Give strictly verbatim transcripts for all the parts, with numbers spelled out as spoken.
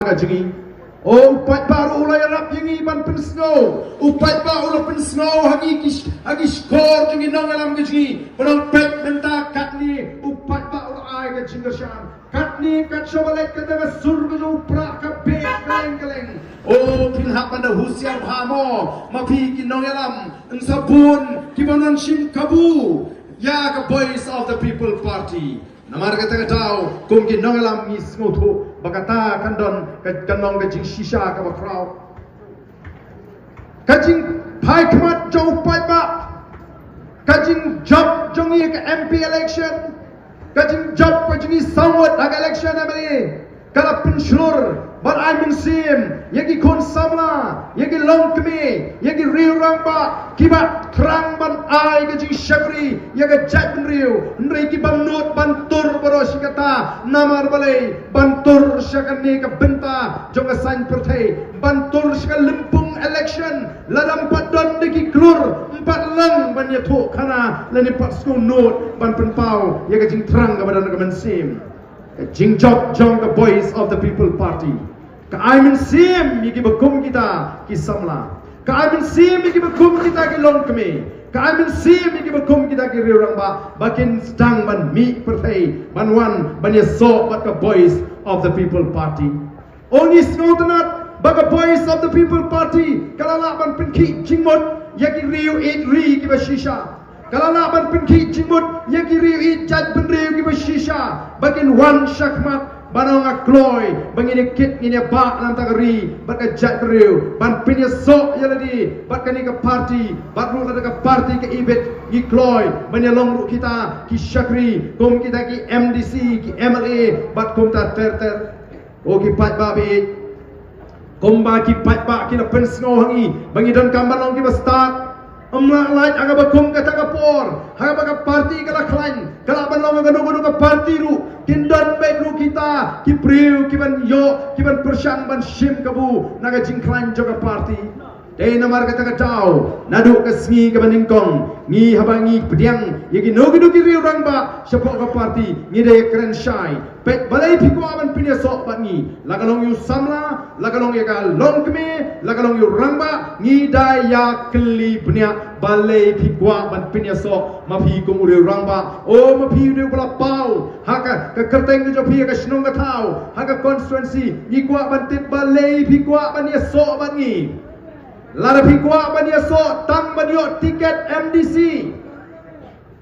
ka jong ngi. O u paidbah ruh u la ïarap ïa ngi ban pynsngew. U paidbah u la pynsngew ha ngi ki sh-, ha ki shkor jong ngi nongïalam ka jong ngi. Ba dang peit mynta katne u paidbah u la ai ka jingkyrshan. Katne kat shaba leit kata ka sur ka jong u prah ka beh kylleng kylleng. O phin hap ban da husiar bha mo ma phi ki nongïalam. Yn sa bun kiba nang shim kabu ïa ka Voice of the People Party. Namar kata ka daw kum ki nongïalam ngi sngewthuh ba kata kan don ka, kan long ka jingshisha kaba khraw. Ka jingphai khmat jong u paidbah, ka jingjop jong ngi ka M P election, ka jingjop ka jong ngi saw ngut ha ka election M L A, ka la pynshlur ban ai mynsiem ïa ki khun samla, ïa ki longkmie, ïa ki riew rangbah kiba thrang ban ai ka jingshakri ïa ka jaitbynriew. Hynrei ki bym nud ban tur baroh shi katta. Namar balei? Ban tur sha kane ka bynta jong ka saiñ pyrthei, ban tur sha ka lympung election. Lada ym pat don da ki klur, ym pat long ban ïathuh khana lane ym pat sngewnud ban pynpaw ïa ka jingthrang kaba don ha ka mynsiem. Ka jingjop jong ka Voice of the People Party ka ai mynsiem ïa kiba kum kita ki samla. Ka ai mynsiem ïa kiba kum kita ki longkmie. Ka ai mynsiem ïa kiba kum kita ki riew rangbah ba kin sdang ban mih pyrthei ban wan ban ïasoh bad ka Voice of the People Party. O ngi sngewtynnat ba ka Voice of the People Party ka la lah ban pynkhih jingmut ïa ki riew ïeit ri kiba shisha. Ka la lah ban pynkhih jingmut ïa ki riew ïeit jaitbynriew kiba shisha ba kin wan shakhmat ban ong, a kloi ba ngin ïa kit ngin ïa bah na ka bynta ka ri bad ka jaitbynriew, ban pynïasoh ïa lade bad kane ka party, bad ruh lada ka party ka ibit, ngi kloi ban ïa long ruh kita ki shakri kum kita ki M D C, ki M L A bad kumta ter ter. O ki paidbah ba ïeit, kumba ki paidbah ki la pynsngew ha ngi ba ngi donkam ban long kiba stad. Ym lah lait ha kaba kum kata ka por, ha kaba ka party ka la khlaiñ, ka lah ban long kano kano ka party ruh. Kin don beit ruh kita ki briew kiban ïoh, kiban pyrshang ban shim kabu na ka jingkhlaiñ jong ka party. Dei namar kata ka daw, naduh ka sngi kaba nyngkong, ngi haba ngi pdiang ïa kino kino ki riew rangbah shapoh ka party, ngi dei kren shai. Peit balei phi kwah ban pynïasoh bad ngi, la ka long ïa u samla, la ka long ïa ka longkmie, la ka long ïa u rangbah, ngi da ïa kylli bniah balei phi kwah ban pynïasoh ma phi kum u riew rangbah. O ma phi u riew ba la paw ha ka, ka kyrteng ka jong phi ha ka shnong ka thaw, ha ka constituency, ngi kwah ban tip balei phi kwah ban ïasoh bad ngi. Lada phi kwah ban ïasoh tang ban ïoh tiket M D C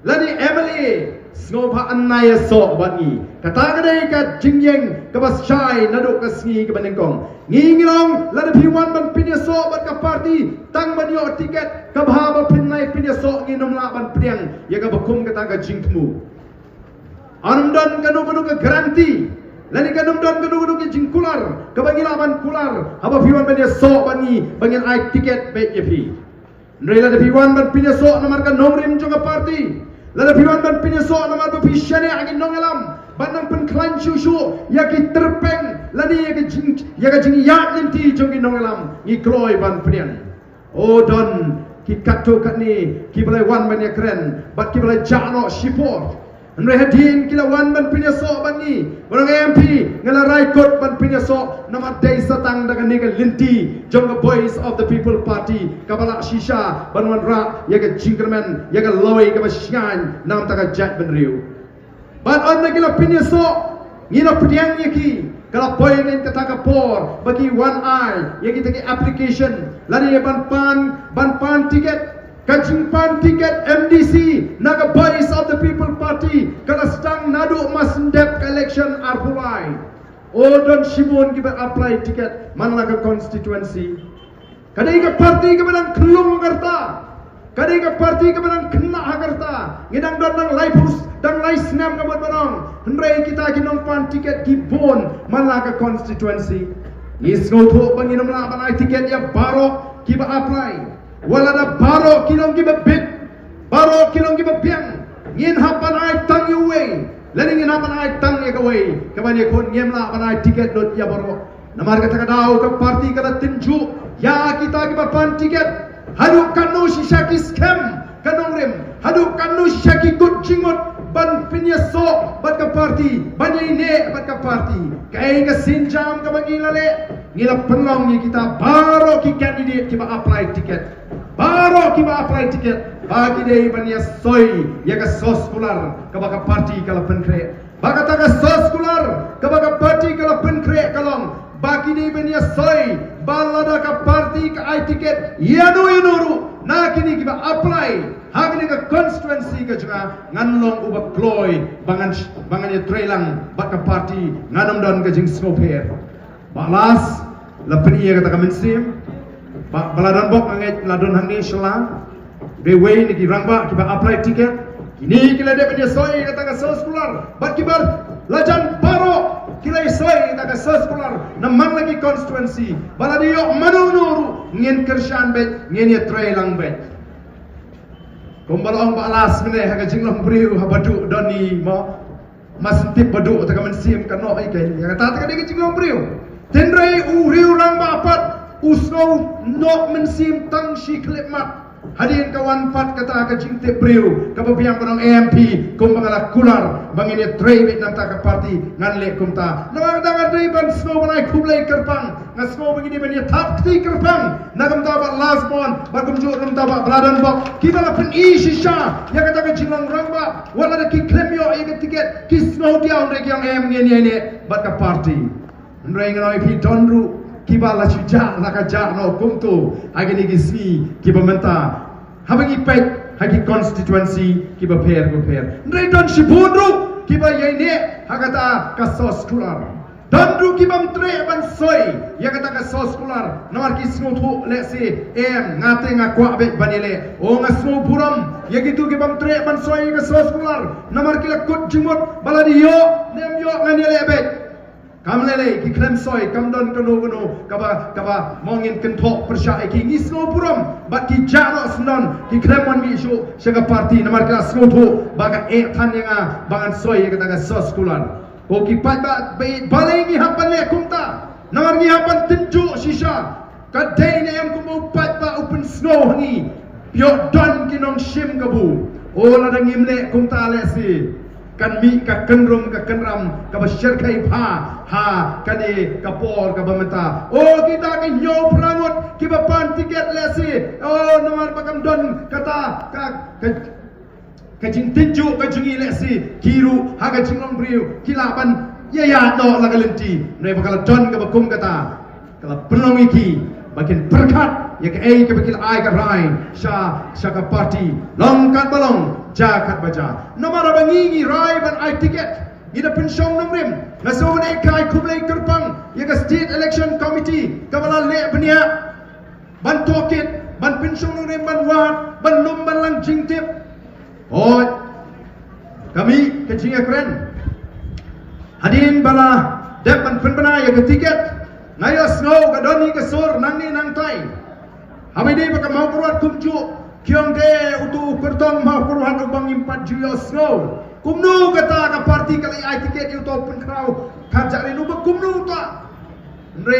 lane M L A, sngewbha ynda ïasoh bad ngi. Kata ka dei ka jingïeng kaba shai naduh ka sngi kaba nyngkong. Ngi ngi ong lada phi wan ban pynïasoh bad ka party tang ban ïoh tiket, kaba haba phin nai pynïasoh ngin ym lah ban pdiang ïa kaba kum kata ka jingthmu. Ym don kano kano ka guarantee lane ym don kano kano ka jingkular kaba ngi lah ban kular haba phi wan ban ïasoh bad ngi ba ngin ai tiket beit ïa phi. Hynrei lada phi wan ban pynïasoh namar ka nongrim jong ka party, lada phi wan ban pynïasoh namar ba phi shaniah ha ki nongïalam ban nang pynkhlaiñ shuh shuh ïa ki tyrpeng lane ïa ka jing, ïa ka jingïaid lynti jong ki nongïalam, ngi kloi ban pdiang. O don ki katto katne kiba la wan ban ïakren bad kiba la jah noh shipor. Hynrei hadien ki la wan ban pynïasoh bad ngi, ba ong, em phi, nga la rai kut ban pynïasoh namar dei sa tang da kane ka lynti jong ka Voice of the People Party kaba lah shisha ban wanrah ïa ka jingkyrmen, ïa ka lawei kaba shngaiñ na ka bynta ka jaitbynriew. Bad ynda ki la pynïasoh, ngi la pdiang ïa ki, ka la poi kein kata ka por ba ki wan ai ïa kita ki application lane ban pan, ban pan tiket. Ka jingpan tiket M D C na ka Voice of the People Party ka la sdang naduh mar shen dep ka election arphew lai. O don shibun kiba apply tiket man la ka constituency. Ka dei ka party kaba dang khlung ha ka rta. Ka dei ka party kaba dang khynnah ha ka rta. Ngi dang don dang lai pus, dang lai snem ka mut ba ong. Hynrei kita ki nongpan tiket ki bun man la ka constituency. Ngi sngewthuh ba ngin ym lah ban ai tiket ïa baroh kiba apply. Wat la da baroh ki long kiba bit, baroh ki long kiba biang, ngin hap ban ai tang ïa uwei, lane ngin hap ban ai tang ïa kawei, kaba ïakhun ngim lah ban ai tiket lut ïa baroh. Namar kata ka daw ka party ka la tynjuh ïa kita kiba pan tiket. Haduh katno shisha ki skhem ka nongrim, haduh katno shisha ki kut jingmut, ban pynïasoh bad ka party, ban ïaineh bad ka party. Kaei ka sienjam kaba ngi la leh? Ngi la pynlong ïa kita baroh ki candidate kiba apply ticket, baroh kiba apply ticket, ba ki dei ban ïasoi ïa ka soskular kaba ka party ka la pynkhreh. Ba kata ka soskular kaba ka party ka la pynkhreh ka long ba ki dei ban ïasoi ba lada ka party ka ai ticket ïa no ïa no ruh na kine kiba apply ha kane ka constituency ka jong nga, ngan long uba kloi ba ngan, ba ngan ïatreilang bad ka party, ngan ym don ka jingsngewpher. Bah Las, la pyni ïa kata ka mynsiem. Ba, ba la don bok nga ngeit la don hangne sha la. Dei wei na ki rangbah kiba apply ticket. Kine ki la dep ïasoi ïa kata ka soskular. Bad kiba la jan baroh ki la ïasoi ïa kata ka soskular na man la ki constituency. Ba la dei ïoh mano mano ruh ngin kyrshan beit, ngin ïatreilang beit. Kumba la ong Bah Las mynne ha ka jinglong briew haba duh don i mo. Mas tip ba duh ta ka mynsiem ka noh ïa ka, ïa kata ta ka dei ka jinglong briew. Hynrei u riew rangbah pat u sngew noh mynsiem tang shi khyllipmat. Hadien ka wan pat kata ka jingtip briew kaba biang ba nong M P, kumba nga la kular ba ngin ïatrei beit na kata ka party, ngan leh kumta. Namar kata nga dei ban sngew ban ai khublei kyrpang. Nga sngew ba ngi dei ban ïa thap kti kyrpang na ka bynta Bah Lasbon bad kumjuh na ka bynta Bah Bladon Bok kiba la pyni shisha ïa kata ka jinglong rangbah. Wat la da ki khlem ïoh ïa ka tiket ki sngew diaw, hynrei ki ong em, ngin ïaineh bad ka party. Hynrei nga ong ïa phi, don ruh kiba la shu jah la ka jah noh kumto ha kine ki sngi kiba mynta. Haba ngi peit ha ki constituency kiba pher ba pher, hynrei don shibun ruh kiba ïaineh ha kata ka soskular. Don ruh ki bym treh ban soi ïa kata ka soskular namar ki sngewthuh lehse, em, nga te nga kwah beit ban ïaleh. O, nga sngew burom ïa kito ki bym treh ban soi ïa ka soskular namar ki la kut jingmut ba lada ïoh ne em ïoh ngan ïaleh beit. Kam lei lei ki khlem soi, kam don kano kano kaba, kaba mo ngin kynthoh pyrshah ïa ki. Ngi sngew burom bad ki jah noh syndon, ki khlem wan mih shuh sha ka party namar ki la sngewthuh ba ka eh than ïa nga ba ngan soi ïa kata ka soskular. Ko ki paidbah, ba, balei ngi hap ban leh kumta? Namar ngi hap ban tynjuh shisha. Ka dei ne em kumba u paidbah u pynsngew ha ngi? Phi ïoh don ki nongshim kabu. O, lada ngim leh kumta lehse kan mih ka kynrum ka kynram kaba shyrkhei bha ha kane ka por kaba mynta. O, kita ki hynñiew phra ngut kiba pan tiket lehse, o, namar ba kam don kata ka, ka ka jingtynjuh ka jong ngi lehse ki ruh ha ka jinglong briew ki lah ban ïaid noh la ka lynti. Hynrei ba ka la don kaba kum kata, ka la pynlong ïa ki ba kin pyrkhat ïa kaei kaba ki la ai ka rai sha, sha ka party. Long katba long, jia katba jia. Namar ba ngi ngi rai ban ai tiket, ngi da pynshong nongrim. Nga sngewbha ban ai khublei kyrpang ïa ka State Election Committee kaba la leh bniah ban tohkit, ban pynshong nongrim, ban wad, ban lum, ban lang jingtip. Hooid, ka mih ka jingïakren. Hadien ba la dep ban pynbna ïa ka tiket, nga ïohsngew ka don hi ka sur nangne nangtai. Haba ïadei bad ka Mawkyrwat kumjuh, ki ong te uto u kyrtong Mawkyrwat uba ngim pat ju ïohsngew. Kumno kata ka party ka la ai tiket ïa uto u pynkhraw khatjahri, uba kumno uta? Hynrei